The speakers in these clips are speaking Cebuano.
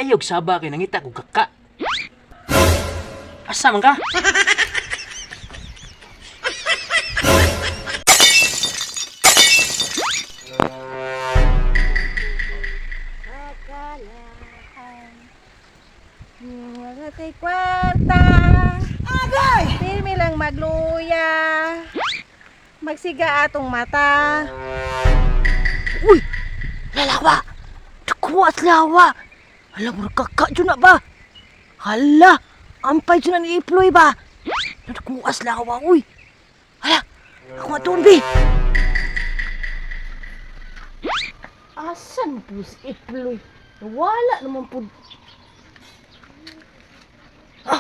Ayaw saba kay nangita kog kaka. Asa man ka? Wala kay kwarta. Agay! Pirmi lang magluya. Magsiga atong mata. Uy! Lalawa! Dako at lawa! Hala, murag kaka dyan na ba? Hala! Ampay dyan na ni Iploy ba? Nakuha lawa, uy! Hala! Ako nga tuon, bi! Asan po si Iploy? Wala naman po. Ah!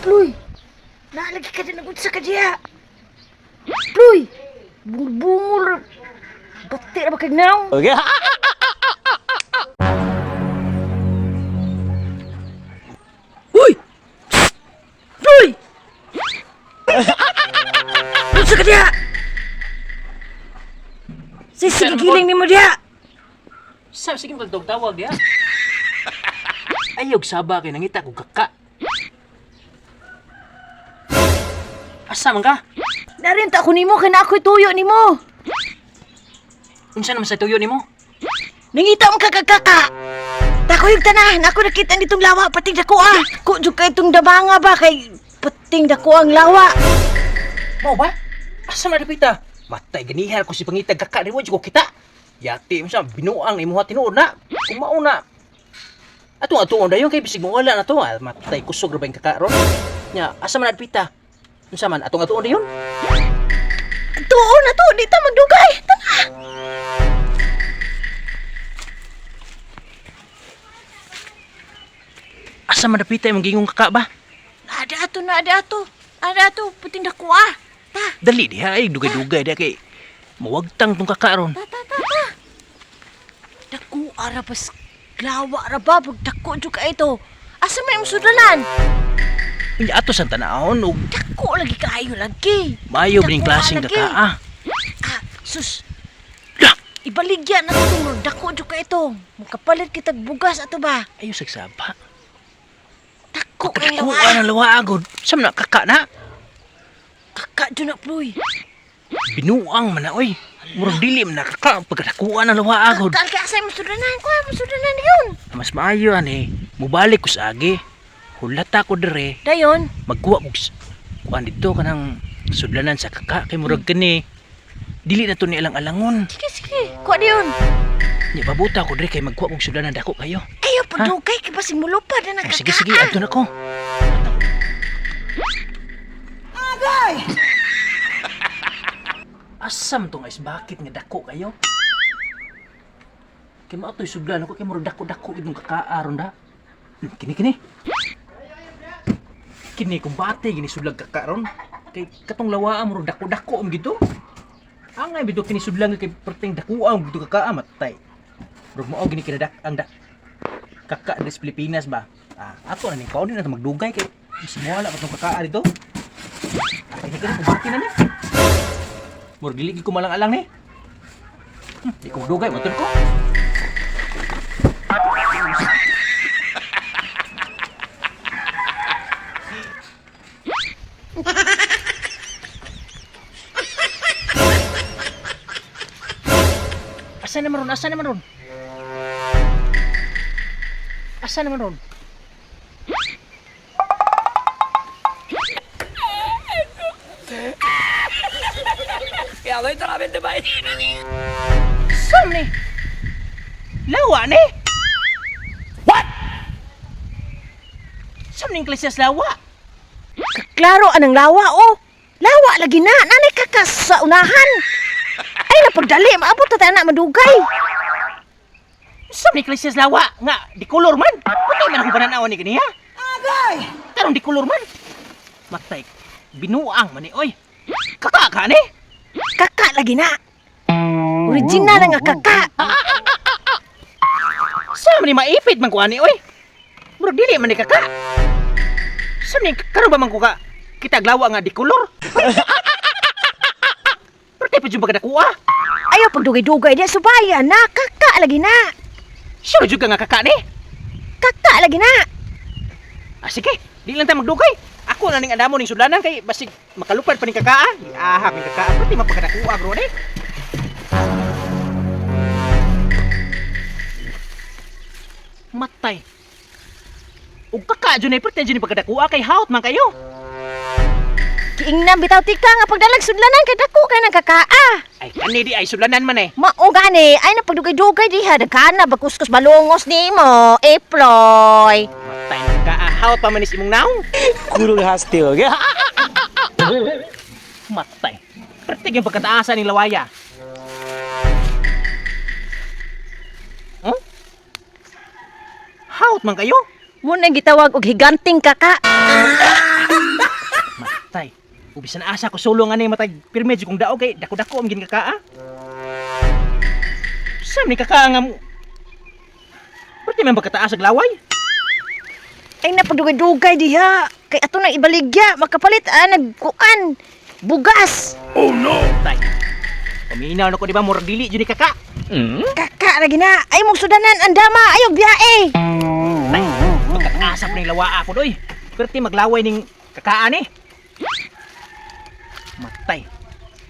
Ploy! Naalagi ka din ang sa kadya! Ploy! Bungol-bungol! Bati na ba kag naong? Okay. Uy! Uy! Unsa ka diha? Sisigiling nimo diha. Sa sige mo kag tawag diha. Ayaw saba kay nangita kog kaka. Asa man ka? Narinta ako nimo kay na ako'y tuyo nimo. Unsa naman sa tuyo nimo? Nangita mo ka kag kaka. Takoy yung tanan, ako nakita nitong lawa pating dako ah. Ko jud kay itong damanga ba kay pating dako ang lawa. Mao ba? Asa man dapita? Matay ganihan ko si pangitag kaka nimo ko kita. Yati mo sa binuang imuha tinuod na. Kung mao na. Atong atuon dayon kay bisig mawala na to. Ah, matay kusog ra ba yung kaka ron? Nya, asa man dapita? Unsa man atong atuon dayon? Tuon na to, di ta magdugay. Tana. Asa man dapita imong gingong kaka ba? Ada ato na, ada ato. Ada ato, pating dako ah. Ta, Dali diha ay dugay-dugay diha kay mawagtang tong kaka ron. ta, ta, ta, ta. Dako ara pas lawa ra ba pag dako jud ka ito. Asa may imong sudalan? Unya ato sa tanahon og Dako lagi kaayo lagi. maayo bining Dako, klaseng lagi. kaka ah. Ah, sus. Lah, Ibaligya na to dako jud ka ito. Mukapalit kitag bugas ato ba? ayo sagsaba. Dako kay Pagkakuha lawa. ng lawa agod. Sam na kaka na. Kaka jud na ploy. Binuang man na oy. Murag dili man na kaka pagkakuha ng lawa agod. Kaka kay asa imong sudalan? Kuha imong sudalan yun. Mas maayo ani, mubalik ko sa agi. Hulata ko dire, Dayon. magkuha kog kuan didto kanang sudlanan sa kaka kay murag kani. Dili na to ni alang-alangon. Sige sige, kuha dayon. Nya babuta ko dire kay magkuha kog sudlanan dako kayo. Ayo padugay kay basig mulupad na Oh, nakaka. sige sige, adto na ko. Agay! Asam tong ice bucket nga dako kayo? Kay mao to'y sudlan ako kay murag dako-dako itong kakaaron da. Kini kini. Kini kumbate gini sudlag kakaron. Kay katong lawaa murag dako-dako am gito. Angay bito kini sudlan kay perting dakuang gito kakaa matay. Murag mao gini kinadak ang dak kaka des Pilipinas ba. Ah, ato na ning kaon na magdugay kay wala pa tong kakaa dito. Ah, kini kini kumbate na ni. Murag dili gid ko malang-alang ni. Di ko dugay motor ko. Asa naman ron? Asa naman ron? Asa naman ron? Sam ni? Lawa ni? What? Sam ni klasias lawa? Klaro anang lawa oh. Lawa lagi na, nanay kaka sa unahan. Ay na pagdali, maabot na tayo na madugay. Sam ni klasias lawa? Nga, di kolor man. Patay man ako pananaw ni kaniya. Agay! Tarong di kolor man. Matay, binuang man ni oy. Kaka ka ni? Kaka lagi na. Original na nga kaka. Sam ni maipit man ko ani oy. Murag dili man ni kaka. Sam ni karon ba man ko ka kitag lawa nga di kolor? Pero pa jud ba kadakuha? Ayaw pagdugay-dugay diya subayan na kaka lagi na. Sure jud ka nga kaka ni? Kaka lagi na. Ah, sige, di lang ta magdugay. Ako na ning andamo ning sudlanan kay basig makalupad pa ning kakaa. Giahak ning kakaa pati mapagkadakuha bro ni. Matay. Ug kaka jud ni perti jud ni pagkadakuha kay haot man kayo. Kiingnan bitaw tika nga pagdalag sudlanan kay dako kay nang kakaa. Ay kani di ay sudlanan man eh. Mao gani ay napagdugay-dugay diha daghan na bagkuskus balungos nimo, Eploy. Matay ng kakaa, haot pa man is imong naong. Gurul hastil. Matay. Perti yung pagkataasan ning lawaya. Huh? Haot man kayo. Mo nang gitawag og higanting kaka. Matay. Ubisan asa ko sulong ani matay pirme jud kong daog kay dako-dako am gin kakaa. Sam ni kakaa nga mo. Perti man pagkataas ag laway. Ay napagdugay-dugay diha kay ato nang ibaligya makapalit ah nagkuan bugas. Matay. Paminaw na ko di ba murag dili jud ni kaka. Kaka lagi na ay mong sudanan ang dama ayaw biyae. Matay. Pagkataas pa ning lawaa po doy. Perti maglaway ning kakaan eh. Matay.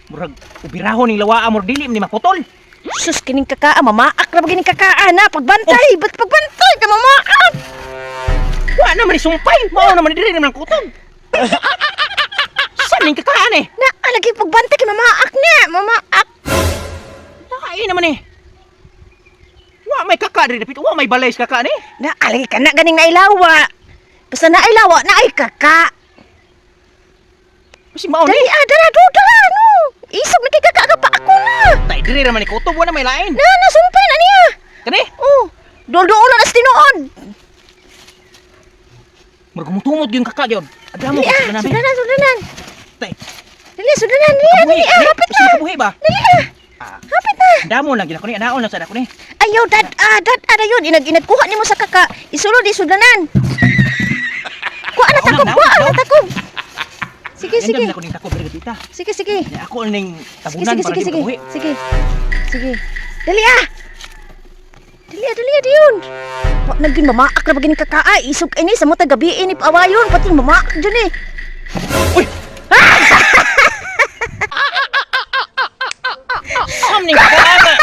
Murag ubirahon ning lawaa murag dili man ni maputol. Sus kining kakaa mamaak ra ba kining kakaa na pagbantay ba't pagbantay ka mamaak. Wa naman ni sumpay. Mao naman ni diri naman ang kutob. Saan ning kakaan eh? Na lagi pagbantay kay mamaak na mamaak. Lain naman eh. Wa may kaka diri dapit, wa may balay sa kaka ni. Na lagi ka na ganing nailawa. Basta nailawa na ay kaka. Basig mao ni. Dali ah dara do dara no. Isog na kay kaka ka pa ako na. Tay diri ra man ni kutob, wa na may lain. Na nasumpay na niya. Kani? Oh, doldool na sa tinuod. Murag mutumod gyud kaka gyud. Adamo Dali ka ah, sa namin. sudanan sudanan. Tay. Dali sudanan dali ah, dali ah, hapit na. Kabuhi ba? Dali ah. Hapit na. Damo lang gyud ako ni, anaon lang sa ako ni. Ayaw dad ah dad ah dayon inag inagkuha nimo sa kaka. Isulod isudanan. Kuha na Naon, takob, naon, kuha na naon. takob. Sige Sige. sige. Ako ning takob diri dapita. Sige sige. Nya ako ning Sige tabunan sige para sige di sige. makabuhi. Sige. Sige. Dali ah. Dali ah, dali ah diyon. Wa nagin mamaak ra bagin kakaa isog ini sa mata gabi ini paawayon pati mamaak jud eh. Uy! Sam ning kaka nga.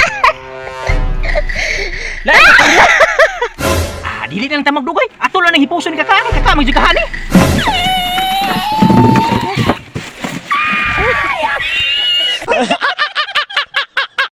Lain ka. Ah, dili na lang ta magdugay. Ato lang nang hipuson ni kaka, kaka magyud kahani.